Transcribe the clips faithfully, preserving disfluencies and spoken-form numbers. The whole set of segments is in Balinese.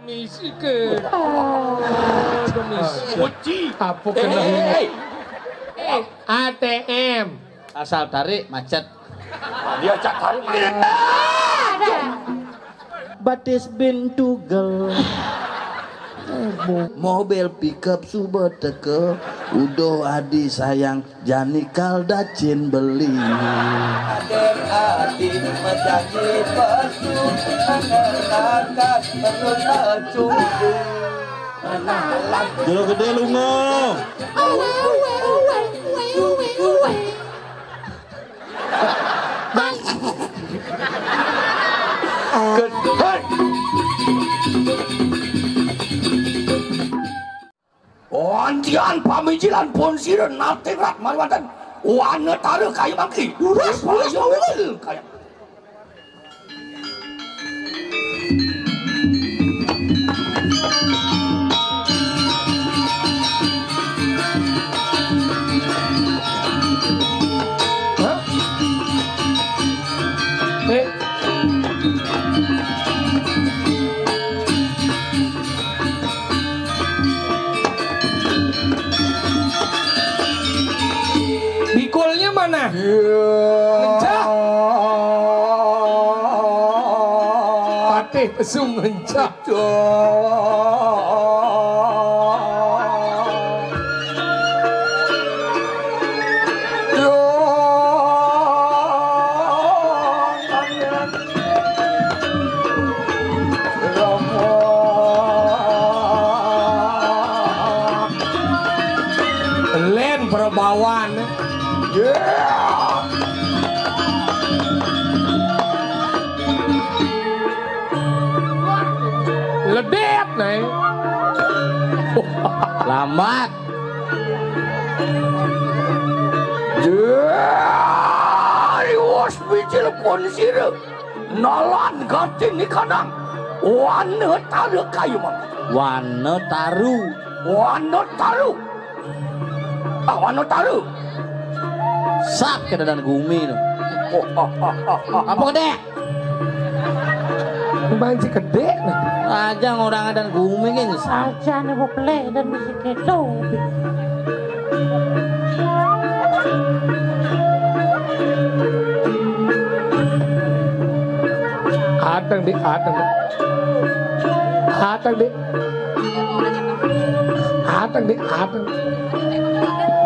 Misi ke. Oh, misi. Kunci. Apa kena ini? Eh, A T M. Asal tarik, macet. Dia cak tarik. Batis bin tugel. Mobil pickup suba teka. Uduh adi sayang, jani kal dacin beli. Aden adi menjadi pesu, mengenakan menurut pesu. Jero gedé lunga. Gedé. Antian pamiji lan pun sira nating rat maruwatan. Wanetara kaya mangki. Durus, durus, durus. Kaya Bikulnya mana? Ngencah. Patih pesu ngencah. Len Prabawan. Ledep, Nay. Lambat. Jari wos biji lepon sira. Nalan gati ni kadang. Wana taru kayu mam. Wana taru. Wana taru. Ah, wana taru. Sap ke dadan gumi tu. Apa gedé? Banci gedé. Aja orang dadan gumi kan sap. Aja nih bukle dan bisi kedo. Ateng, Dik, ateng, Dik. Ateng, Dik. Ateng, Dik, ateng.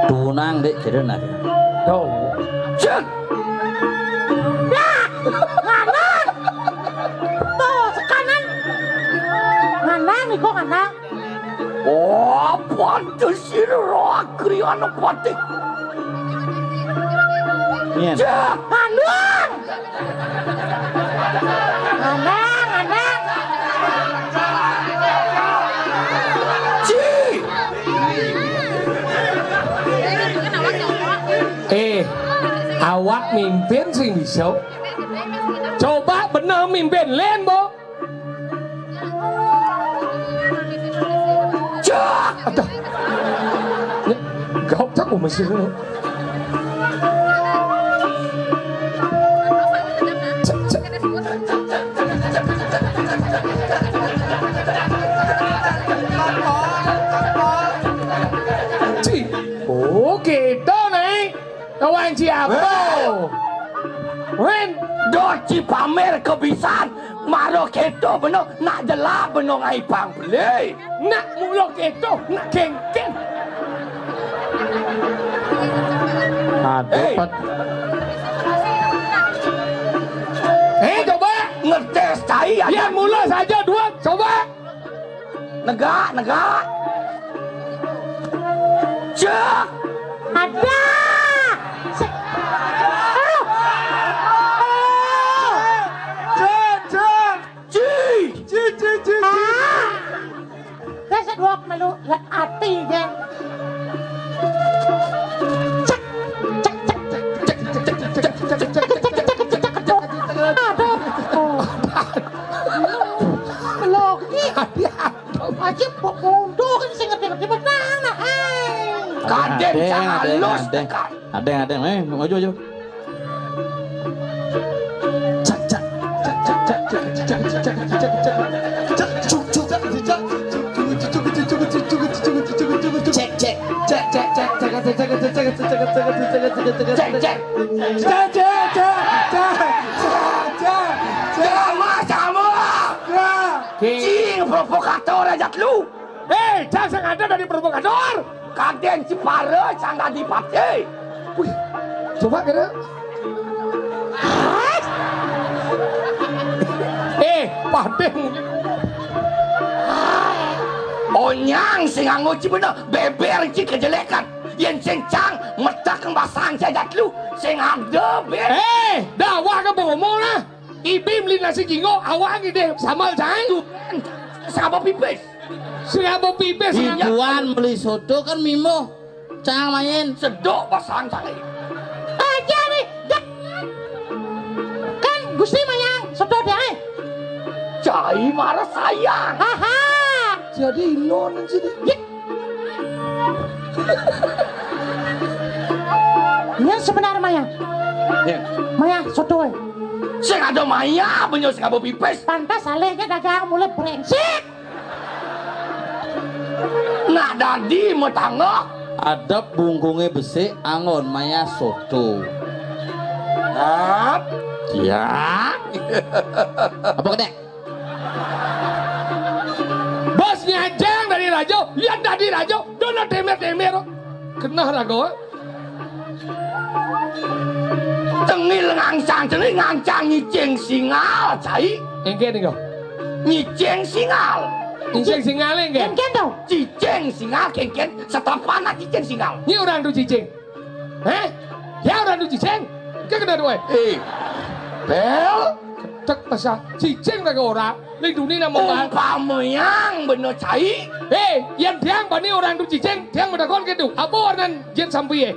Tunang, Dik, kira nak. Tuh. Cek. Nah, nganang. Tuh, sekanan. Nganang, iko nganang. Oh, pantes sira roh agri ana patih. Yen. Cek, nganang. Anang, anang. Ci. Eh, awak mimpin sing bisa. Coba bener mimpin, Len, Bo. Cak! Aduh. Gawat aku masih. Ci. Oke, to, Nay. Kawan ci apa? Wen, doci pamer kebisan. Maro keto beno, nak jelap beno ngai pang beli. Nak mulo keto, nak kengken. Aduh, eh. Pat. Eh, coba. Ngetes tai aja. Ya, mulo saja dua, coba. Negak, negak. Cek. Ada. Se-, aduh. Aduh. Cek, cek. Ci. Ci, ci, ci, ci. Ah. Wis dua melu lek ati ge. Cek, cek, cek, cek, cek, cek, cek, cek, cek, cek, cek, cek, aduh. Lho, iki. Aji kok mundur kan sing ngerti-ngerti menang, nah, eh. Kadek, adeng, adeng, halus, adeng. Tekan. Adeng, adeng, eh, maju, maju. Cak, cak, cak, cuk, cuk. Cek, cek. Cek, cek, cek, cek, cek, cek. Ceramah sama. Ya. Cing provokator aja lu. Eh, cang sing ada dari provokator. Kadén Cipara cang dadi patih. Wih, coba kira. Eh, patih. Onyang sing nganggo ci bener, beber ci kejelekan. Yén sing cang metek basang cajat lu, sing ada ben. Eh, dawah ke ngomong lah. Ibi meli nasi jingo, awak ngidih sambel cai. Tuh, ben, sing aba pipis. Sing aba pipis. Iya. Tuan beli soto kan mimo. Cang main. Sedok basang cai. Aja nih, dak. Kan Gusti mayang soto deh. Cai marah sayang. Haha. Jadi inon sih. Nya sebenar maya. Ya. Maya soto. Sing ada maya, benyo sing aba pipis. Pantas alihnya dagang mulai brengsek. Nak dadi matangga. Adep bungkungé besik, anggon maya soto. Hap. Ya. Apa kedek? Bos nyajang dari rajo, lihat tadi rajo, dona temer-temer. Kenah rago. Tengil ngancang, tengil ngancang nyicing singal, cai. Engke nika. Nyicing singal. Nyicing singal engke. Engke to. Cicing singal kengken setapanan cicing singal. Ni orang tu cicing. Heh? Ya orang tu cicing. Engke kena duwe. Eh. Bel. Tek pasah cicing lagi ora. Linduni nama bal. Umpama yang bener cai. Eh, yang tiang bani orang tu cicing, tiang menakon gitu. Apa warnan jet sampi eh?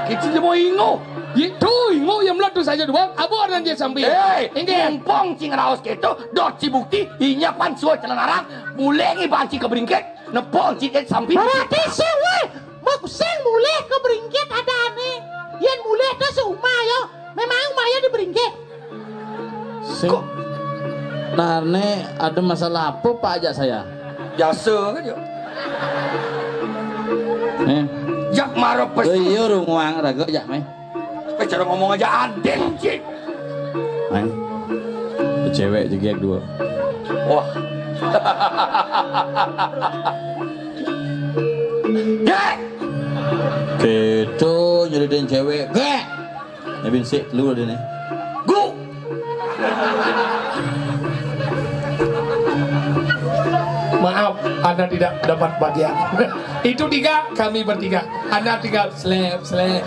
Kita cuma ingo. Itu ingo yang meletus saja dua. Apa warnan jet sampi? Eh, engke. Mumpung cing raos gitu, dot ci bukti, inya pan suwa celana arang, mulih ngi banci ke beringkit, nepung ci jet sampi. Berarti sih, weh, mak sing mulih ke beringkit ada ane. Yang mulih ke seumah yo. Memang umah yo di beringkit. Sing. Kok? Nah, ne ada masalah apa, Pak, ajak saya? Biasa aja. Eh. Jak mara pes. Oh, iya, runguang raga jak meh. Apa cara ngomong aja adil, Cik. Meh. Cewek jegek dua. Wah. Dek. Gitu nyeritain cewek. Gek. Ini binsik telu deh nih. Gu. Maaf, Anda tidak dapat bagian. Itu tiga, kami bertiga. Anda tinggal slep, slep.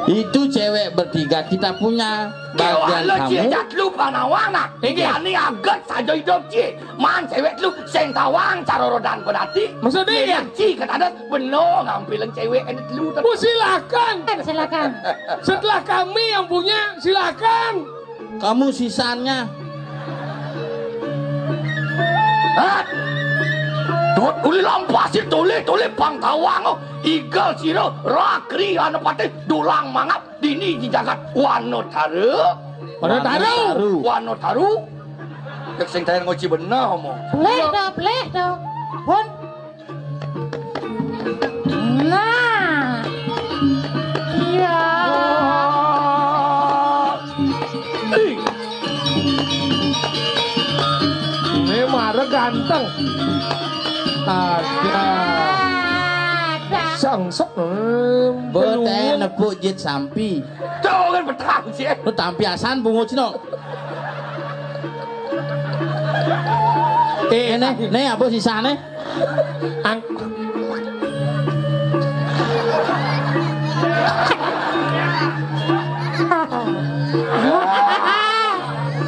Itu cewek bertiga kita punya bagian. Kewala kamu. Cie jatlu panawang nak. Inggih. Ani aget saja hidup cie. Man cewek lu sing tawang cara rodan pedati. Maksudnya? Ci ketadet beno ngampilan cewek ada telu. Oh, silakan. Silakan. Setelah kami yang punya, silakan. Kamu sisanya. Hah? Dot uli lampasi tole tole pang tawang, oh. Igal sira rakri ana patih dulang mangap. Dini di jagat Wanotara. Wanotara. Wanotara. Nek sing tayang ngoci bener omong. Pelih dah, pelih dah. Pun. Nah. Iya. Ih. Ini mara ganteng. Ada. Ada. Sangsek. Bote nepuk jit sampi. Tuh kan petang sih. Lu tampiasan bungut sino. Eh, ne, ne apa sisane? Ang-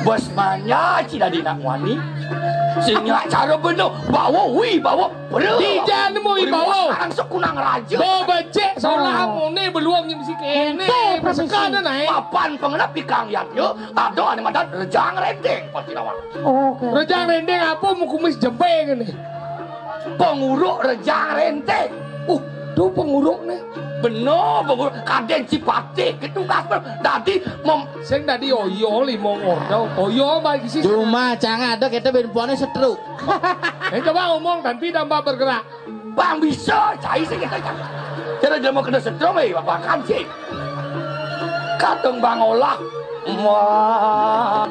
Bos manya ci dadi nak wani. Sing nyak cara beno bawa wi bawa. Dija nemu ibawa. Sekarang sekunang raja. Bo becek solah mone beluang nyem si kene. Ente, permisi. Papan pengenap di kang yatnya, ada ane madan rejang rendeng pasti lawan. Oke. Rejang rendeng apa mu kumis jempeng ini? Penguruk rejang rendeng. Uh, tu penguruk nih. Bener, penguruk. Kaden Cipatih, ketugas ber-, dadi mem- Sing dadi oyo lima ngordo. Oyo bagi sih. Cuma cang ada kita ben puane setruk. Eh, coba ngomong, tanpa tambah bergerak. Bang bisa cai sing. Cara jelema kena setrum, eh, babakan sih. Kadung bang olah.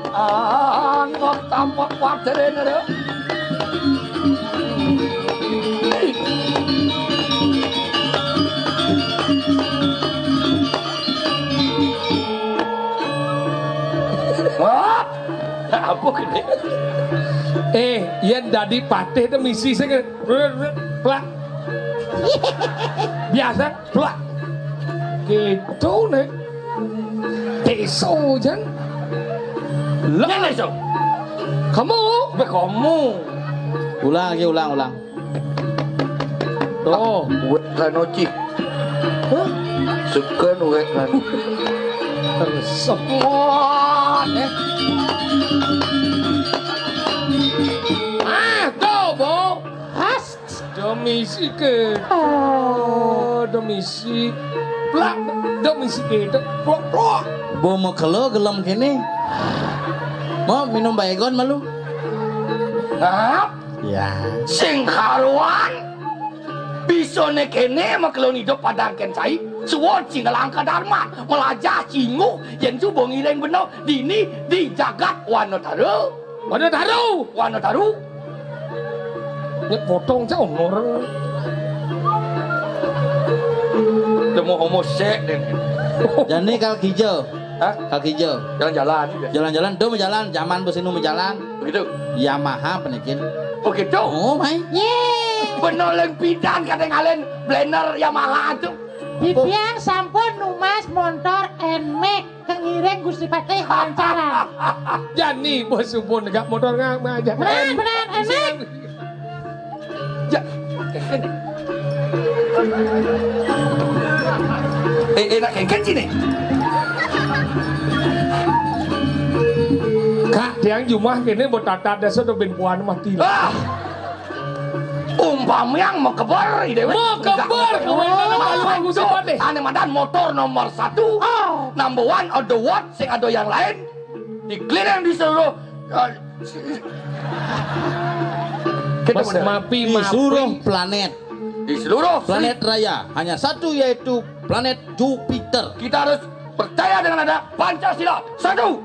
Mangok tampak paderin ada. Wah, apa gede? Eh, yen dadi patih to misi sing plak. Biasa plak. Gitu nih. Teso jan. Lah, teso. Kamu? Be kamu. Ulang lagi, ulang, ulang. Tuh. Wek kan oci. Hah? Suka wek kan. Terus semua, eh. Ah, tuh, Bo. Has. Domisi ke. Oh, domisi. Plak, domisi ke. Plok, plok. Bo mekelo gelem kene. Mau minum baygon malu? Hah? Ya. Sing karuan. Bisane kene makeloni do padang ken sai. Suwon sing langka darman. Melajah cingu. Yen subo ngiring beno. Dini di jagat Wanatara. Wanatara. Wanatara. Nyek potong cak umur. Temu homo sek deh. Jani kal kijo. Hah? Kal kijo. Jalan-jalan. Jalan-jalan, do jalan. Zaman besi nu jalan. Begitu. Yamaha penikin. Begitu. Oh, mai. Ye. Bener leng pidan kadang alen blender Yamaha tuh. Bibiang sampun numas montor Nmax kengiring Gusti Patih lancaran. Jani bos sumpun gak motor ngama aja. Benar, benar, Nmax. Ja, eh, enak kengken sini. Kak, tiang jumah kene buat tata desa do ben puan mati lah. Ah! Umpamiang mekeber, ide we. Mekeber, kewenangan Pak Luhur Gusti Patih. Ane madan motor nomor satu, oh, number one on the world, sing ada yang lain. Dikelireng di seluruh, eh, kita Mas bener. Mapi, di seluruh planet. Di seluruh planet raya, hanya satu, yaitu planet Jupiter. Kita harus percaya dengan ada Pancasila. Satu.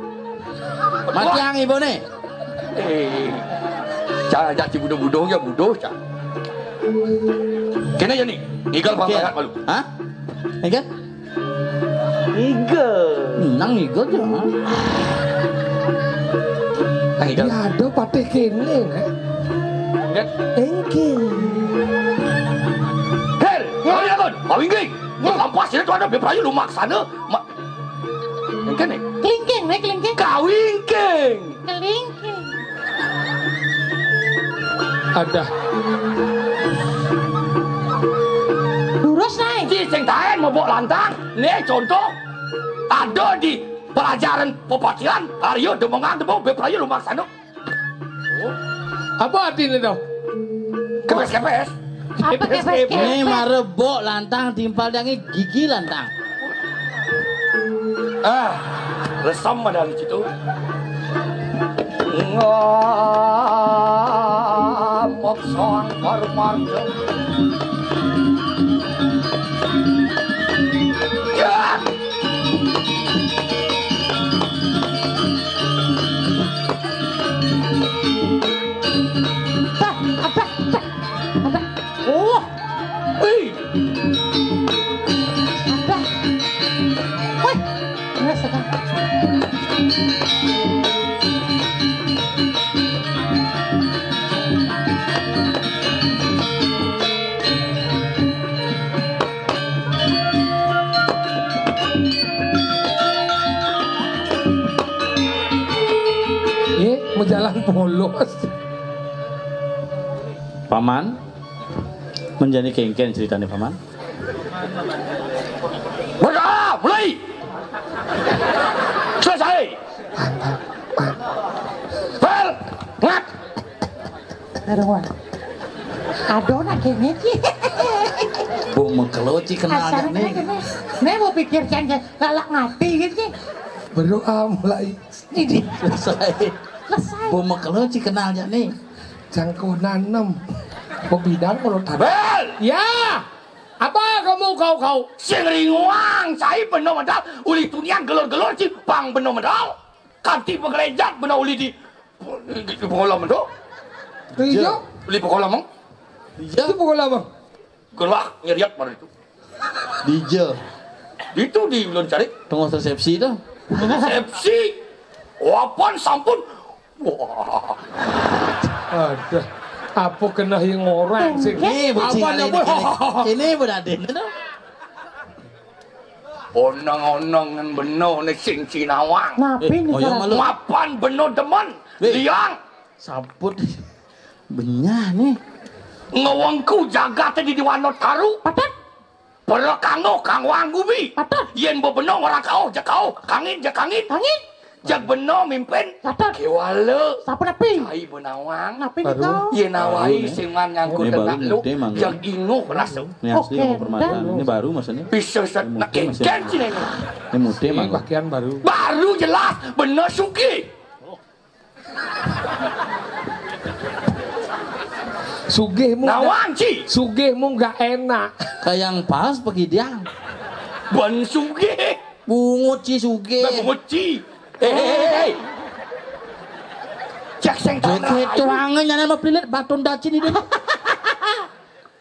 Mati yang ibu nih. Eh, jangan jadi budoh-budoh ya, budoh, cak. Kena ya nih, igal bang. Oke. Banyak malu. Hah? Enggak? Igal. Nang igal ya. Nang igal. Ya ada patih kene, eh. Enggak? Engke. Her, kau ya kon, kau ingking. Lampas ini tuh ada beprayu lumak sana. Yang kene? Klingking, nih, klingking. Kawingking. Klingking. Ada. Lurus, Nay. Ci sing taen mebok lantang. Nih, contoh. Ada di pelajaran pepatihan, Aryo demengang temu beprayu lumak sana. Apa artinya dong? Kepes-kepes. Apa kepes-kepes? Ini marebok lantang timpal dangi gigi lantang. Ah, resam ada di situ. Ngamuk soang parumarga. Ya. Abah, abah, abah, abah. Oh. Hei. Abah. Wih. Wes, abah. Nggih, mejalan polos. Paman, menjadi kengken ceritanya, Paman. Wes, ah, mulai. Selesai. Bel, ngat. Aduh, wah. Aduh, nak kene, Ci. Bu mengkelo, Ci, kenal aja nih. Nih, mau pikir can, can. Lalak ngati gitu, Ci. Baru, ah, mulai. Ini. Selesai. Selesai. Bu mengkelo, Ci, kenal aja nih. Jangkonan nem. Bebidan menurut aku. Bel! Ya! Apa kamu kau-kau? Sing ringuang, cai beno medal, uli tunian gelor-gelor, ci pang beno medal. Kanti begelejat beno uli di, di, di pengolam itu. Iya. Uli pengolam, Mang. Iya. Itu pengolam, Mang. Gelak, ngeriak baru itu. Dija. Itu di ulun cari. Tengah resepsi dah. Resepsi. Wapan sampun. Wah. Aduh. Apa kena yang orang sih? Ini bucing. Apa kali ini, kali? Ini berada ini dah. Oneng-onengan beno ni sing cinawang. Napi. Eh, nih, oyong malu. Mapan beno demen. Weh. Liang. Sampun. Benyah nih. Ngewengku jagate di diwana taru. Patet. Para kanggo kanggoang gumi. Patet. Yen bebeno ora kauh, ja kauh. Kangin, ja kangin. Kangin. Jag beno mimpin. Patet. Kewala. Sapa napi? Cai benawang. Napi. Baru. Nika? Yen awai, baru nih, sing man nyangkut. Ini baru, tengah lu, mude mangga. Jag inguh rasa. Ini asli. Oke, yang permadani. Dah. Ini baru maksudnya. Bisa set. Ini mude masih. Ini bagian baru. Baru jelas, beno sugih. Sugihmu. Nawang, Ci. Sugihmu nggak enak. Kayak yang pas pergi dia. Ban sugih. Bungut, Ci, sugih. Ban bungut, Ci. Eh, eh, eh, eh. Cek sing tak. Joget lain. Tuangan nyana mau pelit baton dacin ini.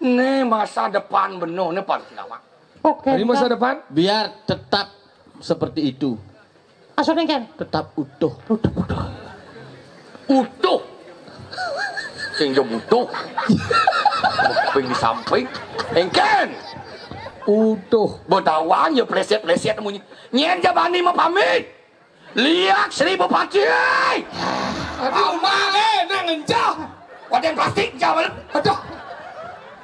Nih masa depan beno nih, Pak Sinawang. Oke. Jadi masa depan? Biar tetap seperti itu. Asal kan? Tetap utuh. Utuh, utuh. Utuh. Sing jam utuh. Kuping di samping. Engken. Utuh. Bedawan ya pleset-pleset munyi. Nyen jabani mau pamit. Liak Sri Bupati. Aduh, Mang, eh, nang enjah. Waden plastik, jawab. Aduh.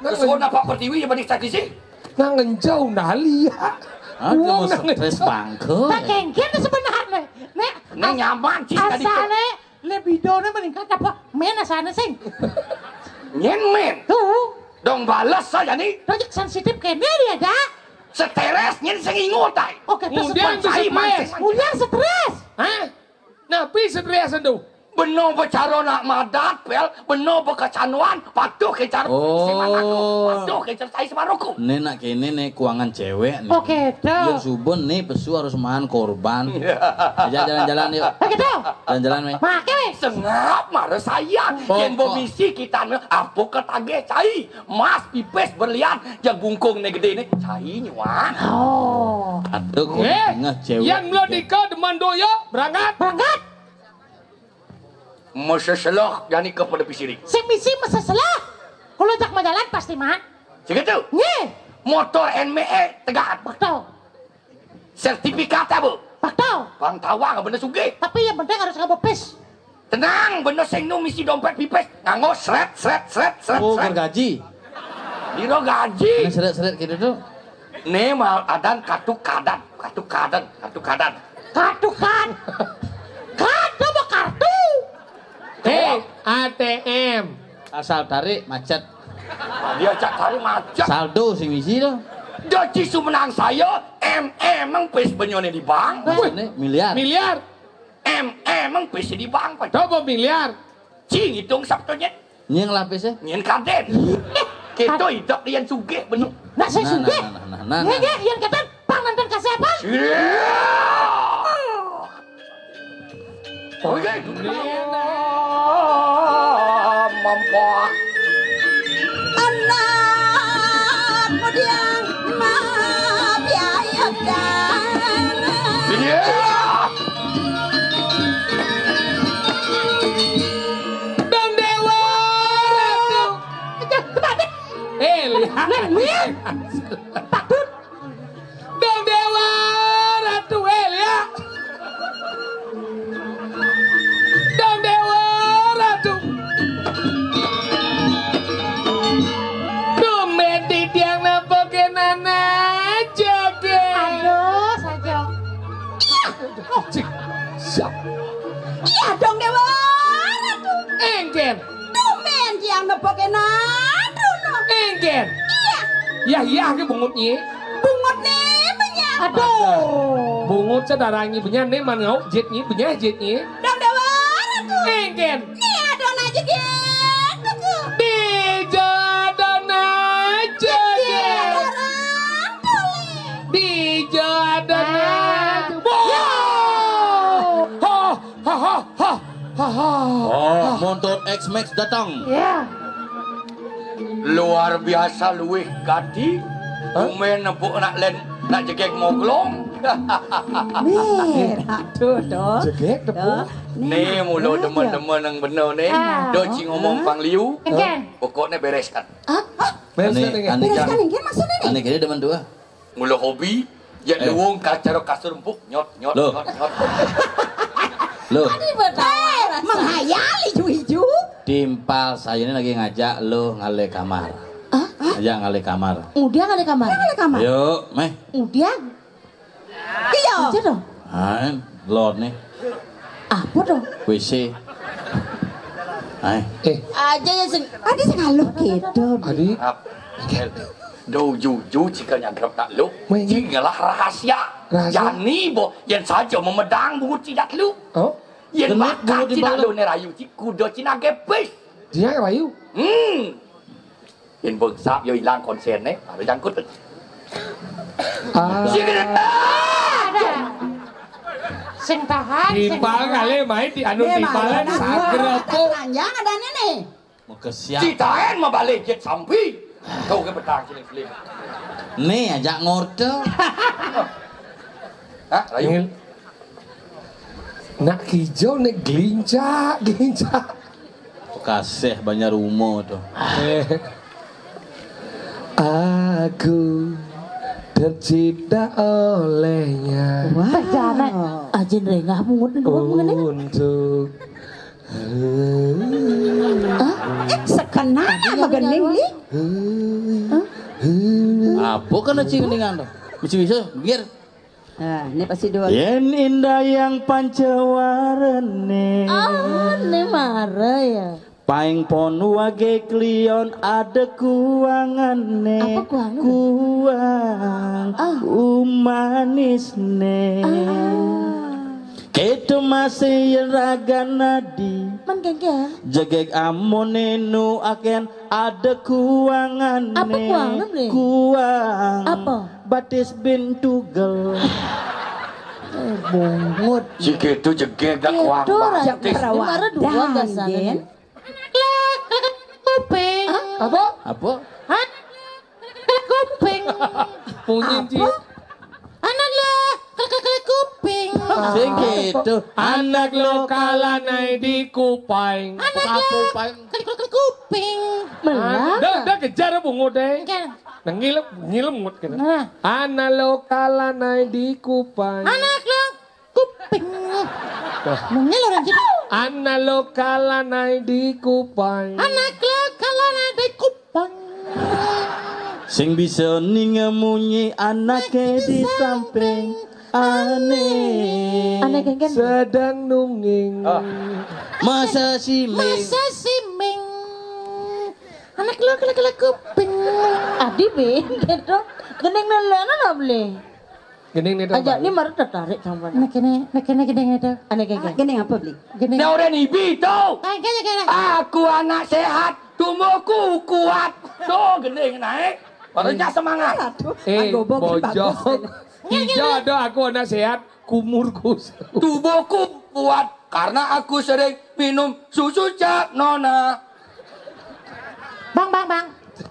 Terus, oh, napa pertiwi ya, bani sakit sih? Nang enjau nali ya. Aduh, wong nang stres enjau. Bangke. Tak kengken sebenarnya. Nek, nek as-, nyaman, Ci, tadi tuh. Asale lebidone meningkat apa? Men asane sing. Nyen men. Tuh. Dong bales saja nih. Dong sensitif kene dia, dak. Stres nyen sing ingut, tai. Oke, terus. Kemudian stres. Mancing, mancing. Kemudian stres. Hah? Napi stres itu? Beno becara nak madat, pel. Beno bekecanduan, patuh ke cara. Oh. Seman aku, patuh ke cara saya seman aku. Nih nak kene nih kuangan cewek nih. Oke, tuh. Yang subun nih pesu harus mahan korban. Iya. Aja jalan-jalan yuk. Oke, tuh. Jalan-jalan, Mei. Make, Mei. Sengap marah sayang. Pokok. Yen bo misi kita nih, apa ketagih cai? Mas pipis berlian, ja gungkung ne gede ne, cai nyuang. Oh. Aduh, kok eh, tengah cewek. Yang melo nika demen doyo, berangkat. Berangkat. Meseselah jani ke pada pisiri. Sing misi meseselah. Kalau jak majalan pasti mah. Segitu. Nggih. Motor N M E tegat. Betul. Sertifikat apa? Betul. Bang tawang bener sugih. Tapi yang penting harus nganggo pis. Tenang, bener sing nu misi dompet pipis. Nganggo sret, sret, sret, sret, oh, sret. Bergaji. Diro gaji. Ini seret-seret gitu tuh. Nih mal adan katu kadan, katu kadan, katu kadan. Katu kad. Kad apa kartu? Eh, A T M. Asal tarik macet. Dia cak tarik macet. Saldo sing misi tuh. Dia cisu menang saya, em emang pis benyone di bank. Wih, ini miliar. Miliar. Em emang pis di bank, Pak. Coba miliar. Ci ngitung sabtone. Nying lapis ya? Nyen kaden. Kita idak lian sugih bener. Nah, saya sugih. Nah, nah, nah, nah, nah, nah. Nggih, nggih, yen kaden pang nanten kasih apa? Iya. Oke. Mampu. Anak mudiang mabiayakan. Iya. Dong Dewa Ratu. Eh, lihat. Lihat, lihat. Patut. Dong Dewa Ratu, eh, lihat. Dong Dewa Ratu. Tumben titiang nampakin anak joget. Aduh, saja. Iya. Oh, cik. Siap. Iya dong, Dewa Ratu. Engken. Tumben tiang nepukin aduh, no. Engken. Iya. Yah, yah, ke bungut nyi. Bungut nih, benyah. Aduh. Bungut saudara nyi benyah, nih man ngau, jit nyi, benyah, jit nyi. Dong, Dewa Ratu. Engken. Nih, aduh, aja gitu. Di jalan Oh, montor X-Max datang. Ya. Luar biasa luwih gati. Hah? Tumben nepuk nak len, nak jegeg moglong. Nih, ratu to. Jegeg tepuk. Nih, mula demen-demen nang bener nih. Ah. Do ci ngomong Pang Liu. Kan? Pokoknya bereskan. Ah, ah. Bereskan ane, ane, maksudnya nih? Ane kene demen dua. Mula hobi, ya luwung kacara kasur empuk, nyot, nyot, nyot, nyot. Loh. Tadi betul. Eh, menghayal ijo-ijo. Timpal saya ini lagi ngajak lo ngalih kamar. Ah? Ngajak ngalih kamar. Udah ngalih kamar? Udah ngalih kamar? Yuk, meh. Udah. Iya. Aja dong. Ah, lot nih. Apa dong? W C. Ae. Eh. Aja ya sing. Adi sing aluh gitu. Adi. Ap. Do juju cika nyagrep tak lu. Cing ngelah rahasia. Rahasia? Yani bo, yen saja memedang bungut cidak lu. Oh? Yen makan cidak lu ne rayu ci kuda cina gepes. Dia rayu? Hmm. Yen bengsap yo ilang konser ne, baru jangkut. Ah. Sing tahan, sing tahan. Timpal kali main di anu timpalan sagrep. Panjang ada ne. Mekesiap. Citaen mabalik jet sampi. Kau ke petang sini selim. Nih ajak ngorte. Hah, rayu. Nak kijo nek gelincak, gelincak. Kasih banyak rumah tuh. Eh. Aku tercipta olehnya. Wah, jangan. Ajin rengah mungut nih dua mengenai. Untuk. Hah? Eh, sekena magening li. Apa kan cing ningan tuh? Bisa-bisa, biar. Nah, ini pasti dua. Yen indah yang pancawarane. Ah, ini marah ya. Paing pon wage klion ada kuangane. Apa kuangan? Kuang umanisne. Ah. Keto masih raga nadi. Man kengke. Jegeg amone nu aken ada kuangane. Apa kuangan, Le? Kuang. Apa? Batis bin tugel. Eh, bungut. Si keto jegeg gak kuang batis. Marah dua dasarnya. Anak lo, kelek kuping. Apa? Apa? Anak lo, kelek kuping. Bunyi, Ci. Anak lo, kelek kuping. Sing gitu. Anak lo kalanai di kuping. Anak lo, kelek kuping. Melah. Dah, dah kejar bungut deh. Nengil, ngilemun gitu. Nah. Anak lo kalanai di kuping. Anak lo kuping. Mungil orang gitu. Anak lo kalanai di kuping. Anak lo kalanai di kuping. Sing bisa ninga munyi anake di samping ane. Ane kengken. Sedang nunging. Ah. Masa siming. Masa siming. Anak lo kala-kala kuping. Adi ben gitu. Gending lelena lah beli. Gending nih. Aja ni marah tertarik sama. Nek kene, nek kene gending itu. Ane kengken. Gending apa beli? Gending. Nah, orang ibi tu. Kaya kaya kaya. Aku anak sehat, tubuhku kuat. Tuh gending naik. Barunya semangat. Aduh, eh, bojong. Ijo ada aku anak sehat, kumurku. Tubuhku kuat karena aku sering minum susu Cak Nona. Bang, bang, bang.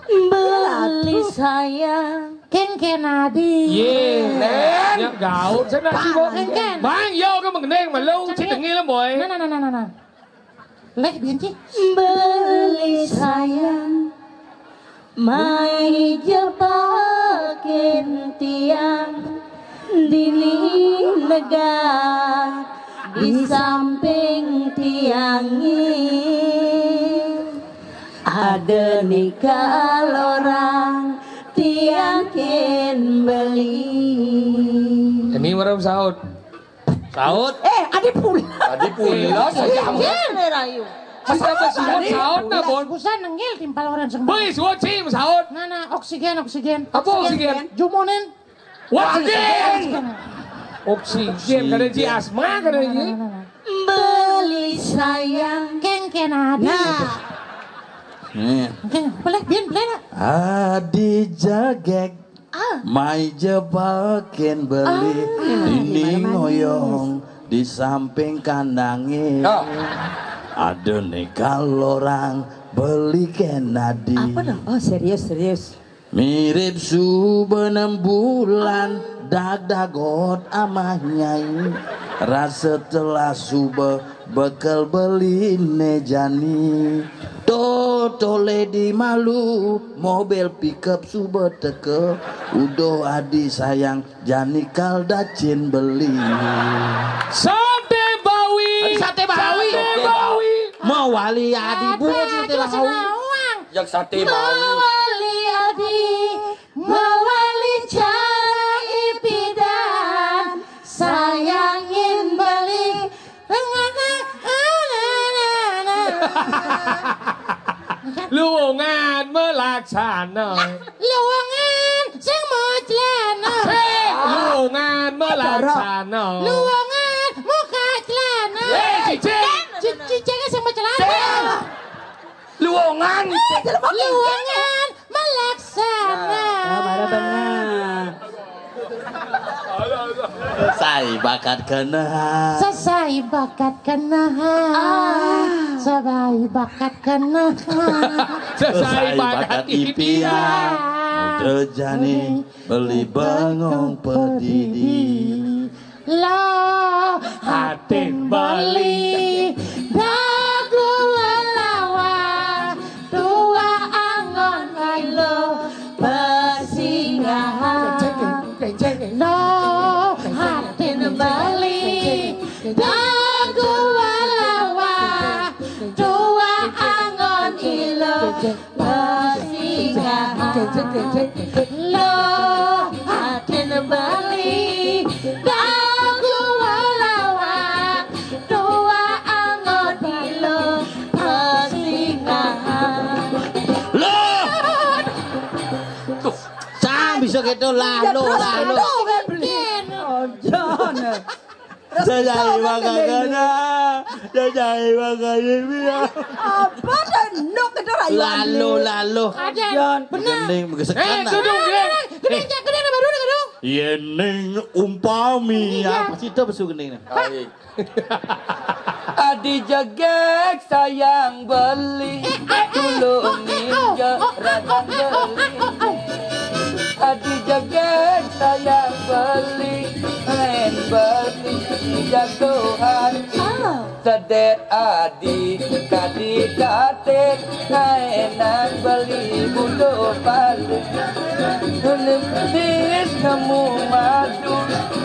Beli sayang. Kengken adi. Ye. Nen. Ya gaul sana sih, Bang. Kengken. Bang, yo ke mengeneng malu, cedengil, boy. Nah, nah, nah, nah, nah, nah. Leh, biyen ki. Beli sayang, mai jebakin tiang, dini negak di samping tiangi. Ada nikah orang tiang kin beli. Ini merem saut. Saut. Eh, adi pula. Adi pula saja. Jen, rayu. Siapa sih saut na bon? Busan nenggil timpal orang semua. Boy, suat sih saut. Nah, nah, oksigen, oksigen. Apa oksigen? Jumonen. Oksigen. Oksigen, kada ji asma, kada ji. Beli sayang. Kengken adi. Nah. Nih. Oke, boleh, Bin, boleh nak? Adi jagek. Ah. Mai jebakin beli. Ah. Ini ngoyong di samping kandange. Oh. Ada nih kalau orang beli kenadi. Apa dong? Oh, serius, serius. Mirip suba enam bulan, dagdagot amah nyai. Rasa telah suba bekel beli ne jani. Toto lady malu, mobil pickup suba teke. Udah adi sayang, jani kal dacin beli. Sate Bawi. Aduh, sate Bawi. Sate Bawi. Mawali adi bungut sate Bawi. Yang sate Bawi. Mawali adi, mawali cara ipidan, sayangin beli. Luwungan melaksana. Luwungan sing mau celana. Luwungan melaksana. Luwungan muka celana. Eh, cicing. Ci-, cicingnya sing mau celana. Luwungan. Luwungan melaksana. Nah, bener. Sai bakat kenahan. Sesai bakat kenahan. Sebai bakat kenahan. Sesai bakat ipian. Muda jani beli bengong pedidi. Lo hatin beli dagu lawa, tua angon ilo persinggahan. Lo hatin beli dagu lawa, tua angon ilo persinggahan. Lo hatin beli dagu lawa, tua angon ilo persinggahan. Lo. Tuh, sang bisa gitu lah, lo, lah, lo. Ojo. Sesai bakat kena. Sesai bakat ipian. Apa tenuk itu rayuan? Lalu, lalu. Ada. Benar. Gending begesekan. Eh, gedung, gedung. Gedung, gedung, baru gedung. Yening umpami. Iya. Apa sih itu, besu gending? Adi jegeg sayang beli, tulungin je radang beli. Adi jegeg sayang beli, lain beli jagoan. Sedet adi kadi dadet, naenan beli budo palu. Nulis nemu madu,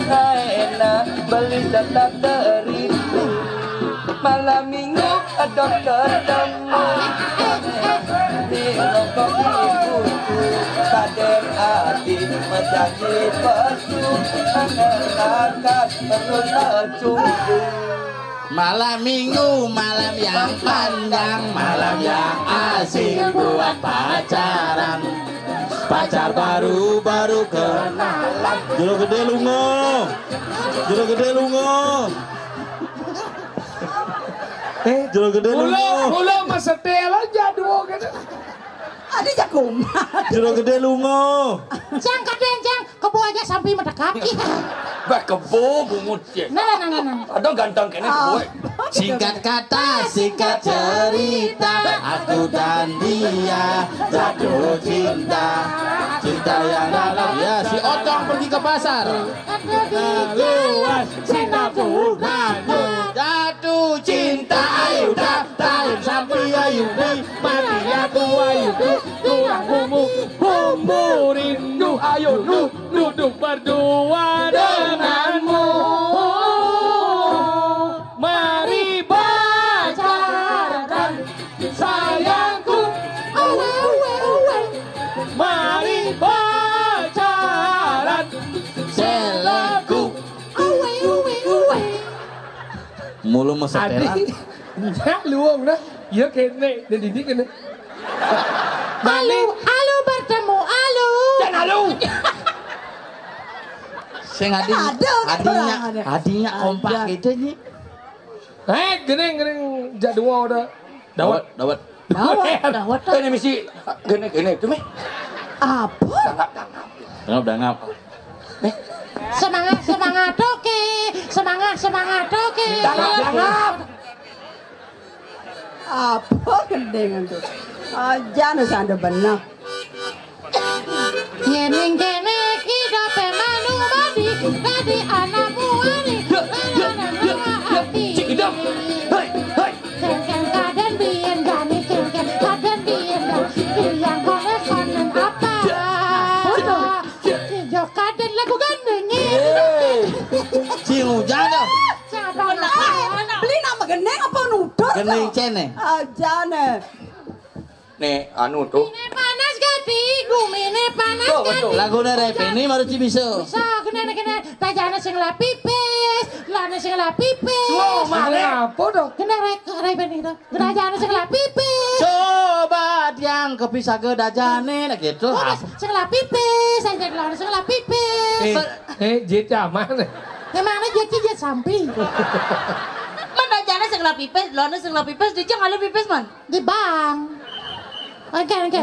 naenan beli tetap teritu. Malam minggu adok ketemu, di rokok ibu. Kader adi menjadi pesu, angkat perlu tercumbu. Malam minggu, malam yang panjang, malam yang asik buat pacaran. Pacar baru, baru kenalan. Jero gede lunga. Jero gede lunga. Eh, jero gede lunga. Mula, mula mesetel aja dua gitu. Ada jagoan. Jero gede lunga. Cang, kadang, Cang, kebo aja sampai medekap. Bah, kebo bungut ya. Nah, nah, nah, nah. Ada ganteng kene kebo. Singkat kata, singkat cerita, aku dan dia jatuh cinta. Cinta yang dalam. Ya, si Otong pergi ke pasar. Luas cinta tuh. Jatuh cinta, ayo daftarin sampai ayo di mati aku ayo tuh kurang bumbu bumbu rindu ayo lu duduk berdua denganmu. Mari pacaran sayangku. Uwe, uwe, uwe. Mari pacaran selangku. Uwe, uwe, uwe. Mulu mau setelan. Adi, ya luwung dah. Ya kene, dan ini kene. Alu, alu bertemu, alu. Jangan alu. Sing adi, ada, kan, adinya, orang ada. Adinya kompak ada. Gitu nih. Eh, gening, gening, jadwal udah. Dawet, dawet. Dawet, dawet. Ini misi, gini, gini, itu nih. Apa? Tangkap, tangkap. Dangap, dangap. Semangat, semangat, oke. Semangat, semangat, oke. Tangkap, tangkap. Apa gending itu? Aja nu sanda beneh. Yen ning kene iki dope manu mati, dadi anakmu wani. Yo, yo, yo, yo, cik hidup. Hei, hei. Kengkeng kaden biyen gani, kengkeng kaden biyen gani. Yang kono konen apa? Yo, yo. Yo kaden lagu gandeng. Hei. Sing hujan dah. Siapa? Beli nama gending apa nuduh? Gending cene. Aja ne. Nek anu tuh. Ini panas gati, gumine panas gati. Lagune Reveni baru ci bisa. Bisa, kena, kena. Rajane sing lapipis, lane sing lapipis. Wow, mana? Apa dong? Kena Reveni itu. Rajane sing lapipis. Coba tiang kepisah ke dajane, nah gitu. Terus sing lapipis, aja lane sing lapipis. Eh, eh, jit aman. Emangnya jit, jit sampi. Mana rajane sing lapipis, lane sing lapipis, dijeng ale pipis, man. Di bank. Oke, oke.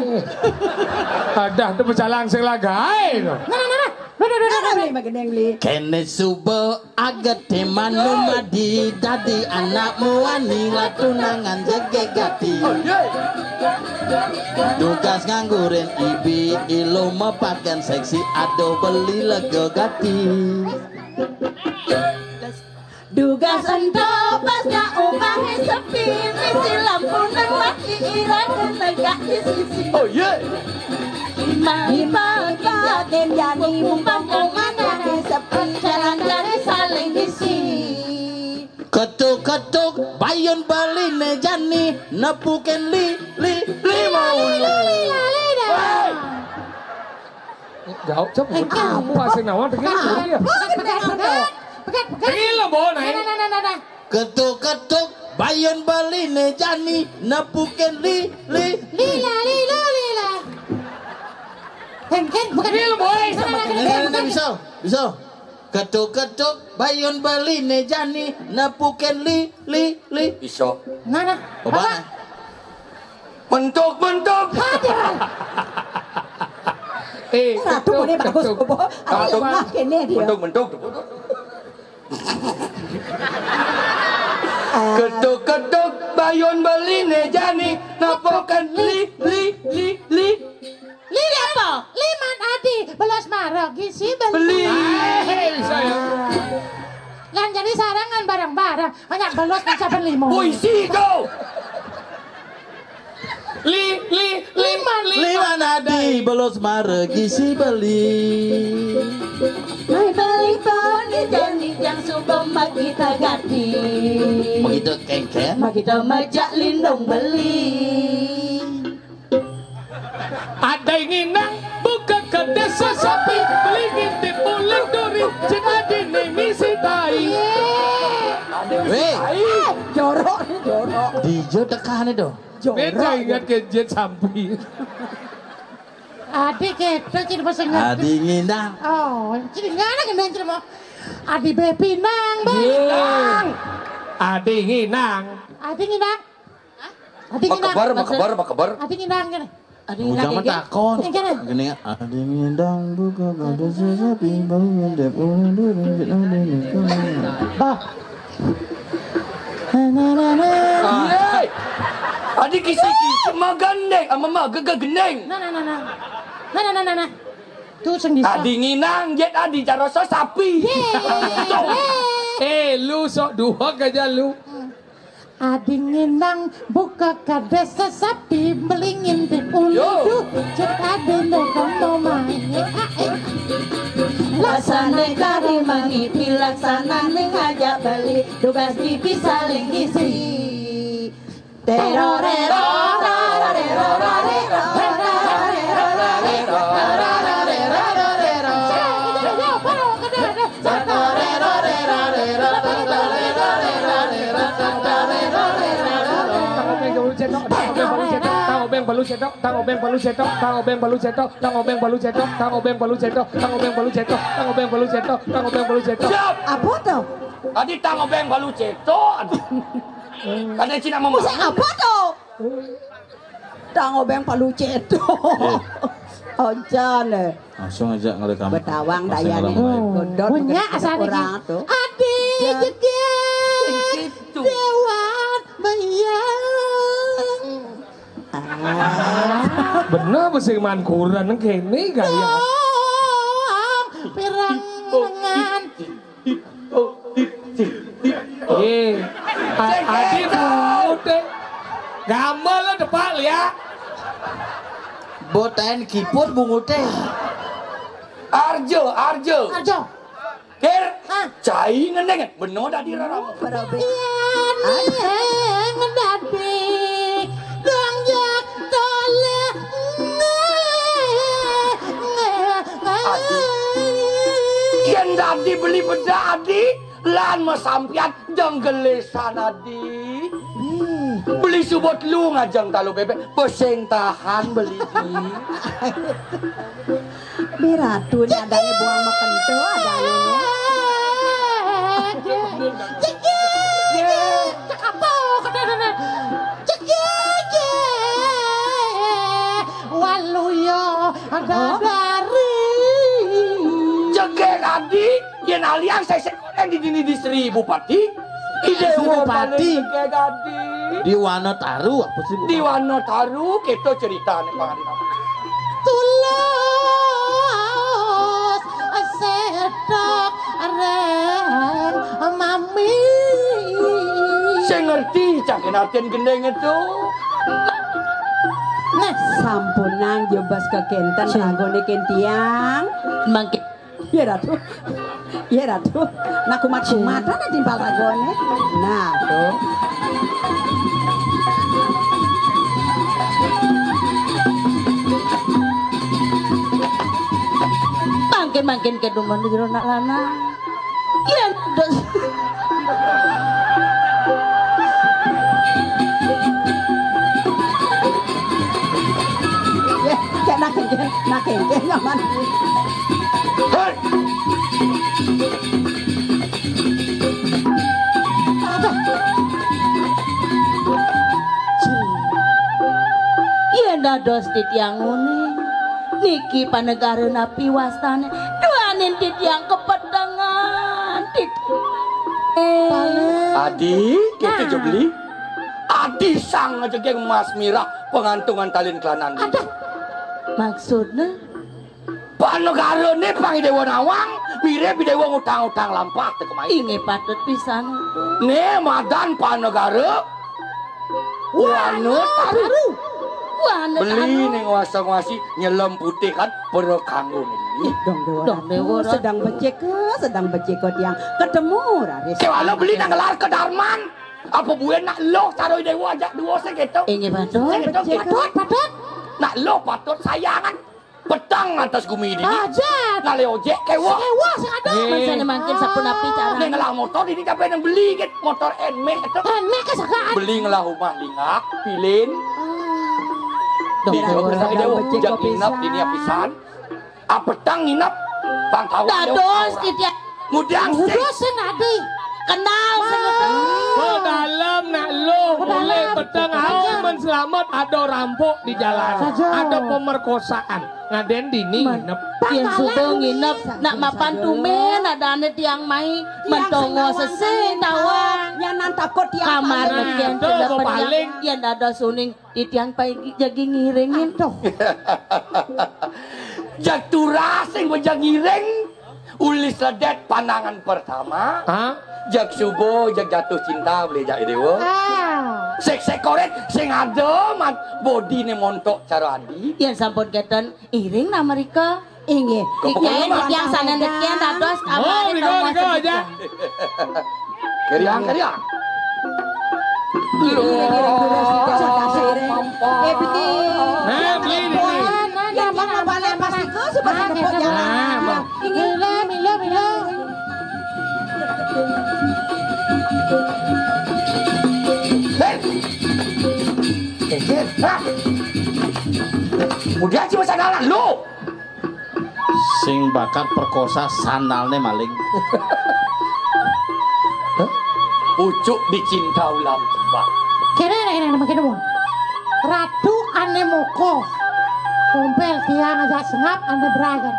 Ada tuh pecalang sing lagai tuh. Nah, nah, nah, nah. Duh, duh, duh, duh, duh. Nah, nih, makin yang beli. Kene suba agete manu madi dadi anakmu wani latunangan jege gati. Oh, iya. Tugas nganggurin ibi ilu mepaken seksi ado beli lego gati. Dugas ento pas nak umahe sepi, misi lampu nang lagi ira negak di sisi. Oh, iya. Mari pagi yakin jani mumpung pemandangan sepi, jalan dari saling isi. Ketuk-ketuk bayun beline jani, nepukin li, li, li mau. Hei! Jauh, coba. Apa sih, Nawan? Dengerin dulu dia. Pegat, pegat, pegat. Pegat, pegat. Dengerin lo, Bo, nah, ini. Nah, nah, nah, nah, nah. Ketuk-ketuk bayun beline jani, nepukin li, li. Lila, lila, lila. Heng, heng, bukan. Dengerin lo, Bo. Nah, nah, nah, nah, nah, nah, nah. Bisa, bisa. Ketuk-ketuk bayun beline jani, nepukin li, li, li. Bisa. Nah, nah. Apa? Apa? Mentuk, mentuk. Hadir. Eh, ratu ketuk, boleh bagus, ketuk. Bobo. Aku lemah kene dia. Mentuk, mentuk. Ketuk, ketuk, bayun beline jani, napokan li, li, li, li. Li apa? Li man adi, belos maragi si beli. Beli. Ah, hei, saya. Lan jadi sarangan bareng-bareng. Hanya belos bisa beli mau. Puisi kau. Li, li, li, man, li. Li man adi, belos maragi si beli. Mai beli poni jani jang suba magita gati. Magita kengken. Magita majak lindung beli. Ada nginang buka kedai sesapi, beli ngintip uling duri, cina dini misi tai. Weh. Eh, jorok ni, jorok. Dijo tekane do. Jorok. Beda ingat ke jet sampi. Adi keto cina pasang. Adi nginang. Oh, cina ngana kena cina mau. Adi bepinang, bepinang. Adi nginang. Adi nginang. Adi nginang. Makebar, makebar, makebar. Adi nginang kene. Adi nginang. Jangan takon. Kene. Gini, adi ngindang buka kada sesapi bau ngedep ulang dulu. Bah. Nah, nah, nah, nah. Yeay. Adi kisi-kisi magandeng ama magaga gendeng. Nah, nah, nah, nah. Nah, nah, nah, nah, nah. Tuh sing bisa. Adi nginang, jet adi caroso sapi. Yeay. Eh, lu sok dua aja lu. Adi nginang buka kada sesapi melingin di ulu. Yo. Duh, cek adi no kamu main. Eh, ah, eh. Lasane kari mangi pilaksanane ngajak beli, tugas pipi saling isi. Terorero, rararero, rarero, rarero, rarero, rarero. Tang Obeng balu cetok, tang Obeng balu cetok, tang Obeng balu cetok, tang Obeng balu cetok, tang Obeng balu cetok, tang Obeng balu cetok, tang Obeng balu cetok, tang Obeng balu cetok, tang Obeng balu cetok, tang Obeng balu cetok. Siap. Apa tuh? Tadi tang Obeng balu cetok. Kada cina mau. Musik apa tuh? Tang Obeng balu cetok. Eh. Ojan, eh. Langsung aja ngerekam. Betawang dayane. Godot punya asal orang tuh. Ade jeget. Dewan bayar. Bener apa sing man kuren kéné gaya? Pirang lengan. Eh, A-, Adi bunguté. Gambar lo depak ya. Boten giput bunguté. Arjo, Arjo. Arjo. Kir, hah? Cai ngendeng, beno dadi raramu. Iya, nih, ngedadi. Dong jak toleh. Adi. Yén dadi beli bedak, Adi. Lan masampian dong gelesan, Adi. Hmm. Beli subot lu ngajeng talu bebek, pesing tahan beli, Di. Bi Ratu né adané buang makento adané né. Cekik. Cekapok. Cekik. Waluya dadari. Cekik, Adi, yén alian sesek koréng di dini di Sri Bupati. Di Déwa Bupati. Paling cekik, Adi. Di Wanataru apa sih? Di Wanataru, kita ceritané, Pak Adi. Tulus sedok reng mami. Sing ngerti cangkén artén gendeng itu. Nah, sampunang jebas kekénten ragoné kén tiang. Mangké. Iya, Ratu. Iya, Ratu. Nah, kumat-kumatan timpal ragoné. Nah, tuh. Mangkin-mangkin kedumun di jero nak lanang. Yén dos. Ya, kayak nak kéngkén, nak kéngkén nyaman. Hei! Yén dados titiang uning, niki panegara napi wastané? Duaning titiang kepetengan, titiang. Adi, kéto. Nah. Jebli. Adi sang aja geng Mas Mirah, pengantungan talin kelanan. Aduh. Maksudné? Panegarané pang Déwa Nawang, mirip Déwa ngutang-utang lampah teka mai. Inggih patut pisan. Né madan panegara Wanataru. Wanataru. Beli ning wasa-wasi nyelem putih kan, para kanggo né. Ih, Dong Déwa Dong Ratu, Déwa Ratu. Sedang becik, sedang becik kok tiang. Ketemu raris. Kéwala beli nang gelar kedarman. Apa buin nak loh cara Déwa ajak dua sing kéto? Inggih, patut. Sing kéto, patut, patut. Nak loh patut sayangan. Petang atas gumi dini. Aja. Ngalih ojek, kéweh. Kéweh sing ada. Eh. Mangkin sapunapi cara? Ning ngelah motor dini, capé nang beli, gén. Motor Nmax itu. Nmax kesagaan. Beli ngelah rumah lingak, pilin. Ah. Dong, dong, dong, dong, dong, jak nginep dini pisan. Apetang nginep, pang tawang. Dados titiang. Ngudiang sing. Ngudiang sing adi. Kenal sing itu. Ke dalam nak lu, mulai peteng, ayo men selamat, ada rampok di jalan. Saja. Ada pemerkosaan. Ngadén dini nginep. Yén suba nginep, nak mapan tumén adané tiang mai, mentongo sesing tawang. Yang nang takut tiang kamar paling. Yén dados uning, titiang pai jagi ngiringin. Aduh. Jag turah sing bejag ngiring. Ulis ledét pandangan pertama. Hah? Jag suba, jag jatuh cinta, boleh jak Déwa. Ah. Sik-sik korét, sing ada, man, bodiné montok cara adi. Yén sampun kéten, iring nah mrika. Inggih. Nyai titiang sané ndékén dados. Oh, kamari mrika, tonggo mrika, sedikit. Aja. Keriang, keriang. Nah, beli di sini. Nah, nah, nah, nah, nah, nah. Nah, nah. Mila, mila, mila. Hei. Hah? Kemudian si masalah lu. Sing bakat perkosa sandalné maling. Pucuk dicinta ulam cembang. Kéné, kéné, kéné, kéné, kéné. Ratu ané moko. Kompel tiang aja sengap ané beragan.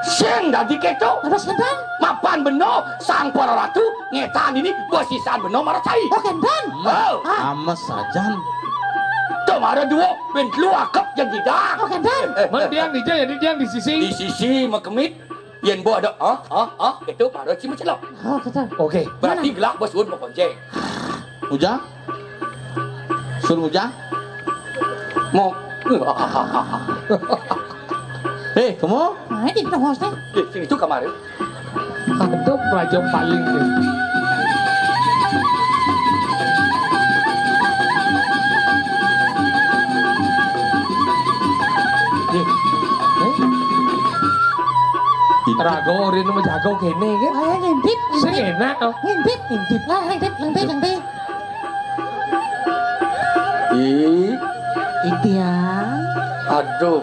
Sing dadi kéto. Terus kénten? Mapan beno sang para ratu ngétan ini besisan beno maracai. Oh, kénten? Oh. Ah. Ames sajan. Tuh, Ada dua, ben telu akep jang gidang. Oh, kénten. Mén tiang dija, jadi tiang di sisi. Di sisi makemit. Yén bo ada, ah, ah, ah, itu baru ci macelok. Oh, kénten. Oké. Berarti gelah bos suud mau koncéng. Ujang? Suruh Ujang? Mau. Eh, kamu? Nah, di tengah, Ustaz. Eh, sini tuh kamar. Aduh, raja paling. Eh, eh? Raga orin mah jago kéné kan? Ayo ngintip, sing ngintip. Enak, oh. Ngintip, ngintip. Lah, ngintip, ngintip, ngintip. Ih. Itiang. Aduh.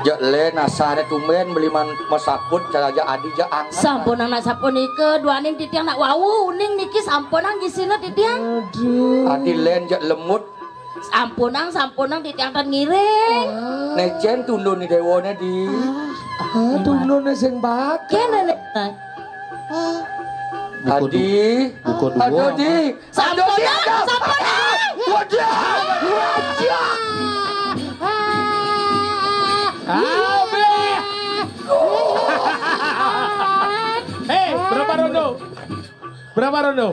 Jak lé nasaré tumbén beli man masakut cara jak adi jak anget. Sampunang nak sapunika, duaning titiang nak wau uning niki sampunang gisina titiang. Aduh. Adi lén jak lemut. Sampunang, sampunang titiang tan ngiring. Nécén tundun ni déwané di. Ah, tundun sing bakat. Kéné. Buku Adi. Buku dua. Aduh, di. Sampunang, sampunang. Waduh. Waduh. Ah, béh. Héi, berapa rondo? Berapa rondo?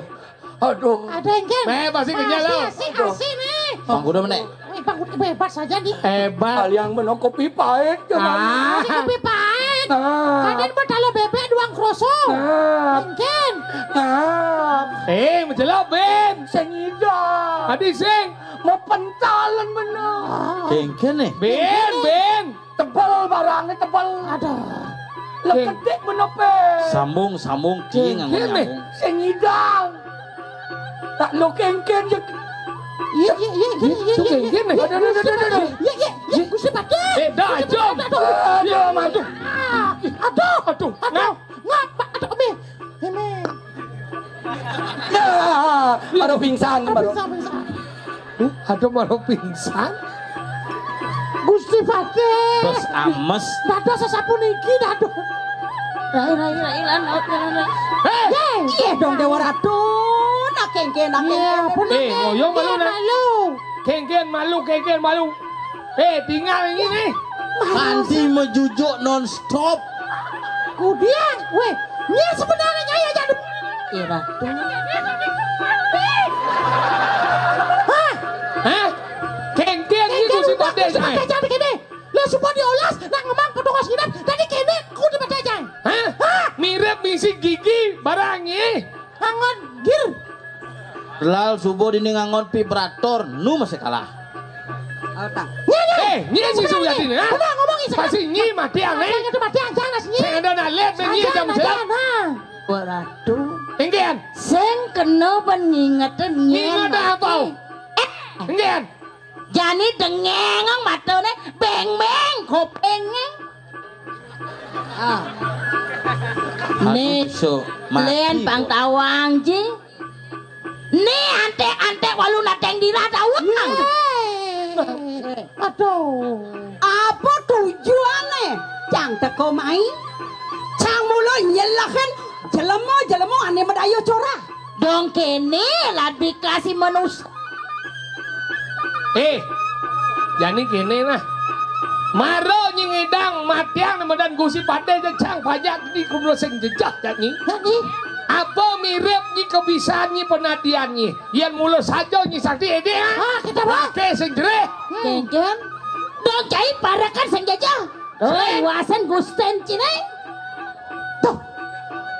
Aduh. Ada yang kan? Méh, pasti kenyal lo. Asik, asik, asik nih. Bang Gudo menék. Wih, Bang Gudo bebas aja nih. Hebat. Kalian menang kopi pahit. Ah. Ini kopi pahit. Nah. Kadén buat kalau bebek doang kroso. Nah. Mungkin. Nah. Eh, menjelok, Ben. Sing ida. Adi sing. Mau pentalan bener. Kéngkén nih. Ben, Ben. Tebel barangnya, tebel. Aduh. Lé kéngkén. Ketik bener, Ben. Sambung, sambung, ké nganggo nyambung. Sing ngidang. Tak lo kéngkén ya. Iya, iya, iya, iya, iya, iya, kéngkén nih. Aduh, aduh, aduh, aduh, aduh. Iya, iya, iya, Gusti Patih. Eh, dah, Gusti Patih, aduh. Aduh, aduh. Aduh, aduh. Aduh, ngapa? Aduh, Umi. Ini. Ya, baru pingsan, baru. Pingsan, pingsan. Huh? Aduh, malah pingsan. Gusti Patih. Bos ames. Dados sasapuniki, dados. Rai, rai, rai, lan, lan, lan, lan. Héi! Iya dong, Déwa Ratu. Nak kéngkén, nak kéngkén. Iya, bener. Eh, ngoyong malu, nak. Malu. Kéngkén malu, kéngkén malu. Eh, tinggal ini nih. Kanti mejujuk non stop. Kudian, wéh, nyén sebenarnya nyai aja. Ira. Hah? Hah? Kéngkén iki Gusti Patih, Gusti Patih, jangan begini. Lah, semua diolas, nak ngemang petugas nginep, tadi kéné kudu pada aja. Hah? Hah? Mirip misi gigi barang nih. Angon gir. Lal subuh dini ngangon vibrator, nu masih kalah. Ayo, Tang. Nyé, nyé. Eh, nyé sing sudah dini, ha? Udah ngomong sing. Pasti nyé mati aneh. Sing ada mati aja, nas nyé. Sing ada nalet, nyé jam sing. Nah. Waduh. Inggian. Sing kena ben ngingetin nyé. Nginget apa? Eh. Inggian. Jani dengéng matané, béng-béng kupingé. Ah. Aduh, né, so, mati lén kok. Pang tawang ji. Né anték-anték walu nateng dirah tawang. Yé. Aduh. Apa tujuané? Cang teka mai. Cang mula nyelehin jelema-jelema ané madaya corah. Dong kéné lan bikasi manusa. Eh, jani kéné nah. Mara nyingidang matiang madan Gusti Patih jejang pajak di kumlo sing jejak jani. Jani. Apa mirip nyi kebisan nyi penadian nyi? Yén mula saja nyi sakti édé, ha? Ah, kita, Pak. Paké sing jerih. Hmm. Kéngkén. Dong cai parekan sing jejak. Oi, wasen Gusten cine. Tuh.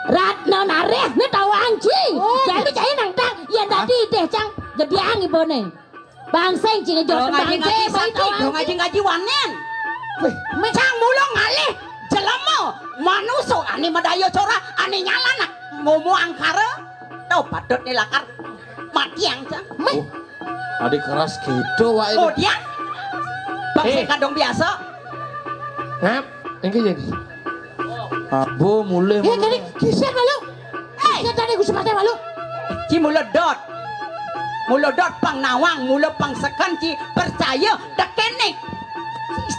Ratna nareh ne tawang ci. Oh. Jadi cai nang tang, yen dadi deh cang gediang ibone. Bangseng cing jor. Dong aji ngaji satu, dong aji ngaji wanen. Weh, cang mulung ngalih jelema manusa ane madaya cora, ane nyalanak momo angkara. Tau patut ni lakar matiang cang. Meh. Oh. Ade keras gitu, Wak. Oh, dia? Bang, eh, sing kadung biasa. Ngap, engke jadi. Abo mulih. Ya, jadi kisah malu. Hei. Kisah tadi Gusti Patih malu. Ci mula dot. Mula dot pang nawang, mula pang seken ci percaya tekene.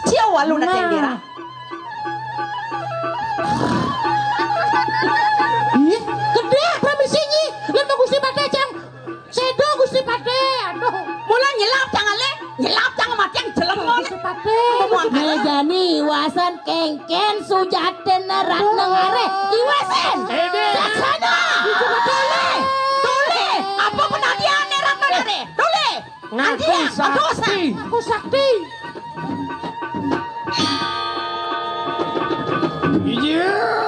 Cia walu nak tendera. Ih, gede permisi nyi. Lan Gusti Patih cang. Sedo Gusti Patih, aduh. Mula nyelap cang ale, Wasan kengken sujatine Ratna Ngare. Iwasin. Saksana. Dole. Dole. Apa penadiane Ratna Ngare? Dole. Ngaku sakti. Ngaku sakti. Iya.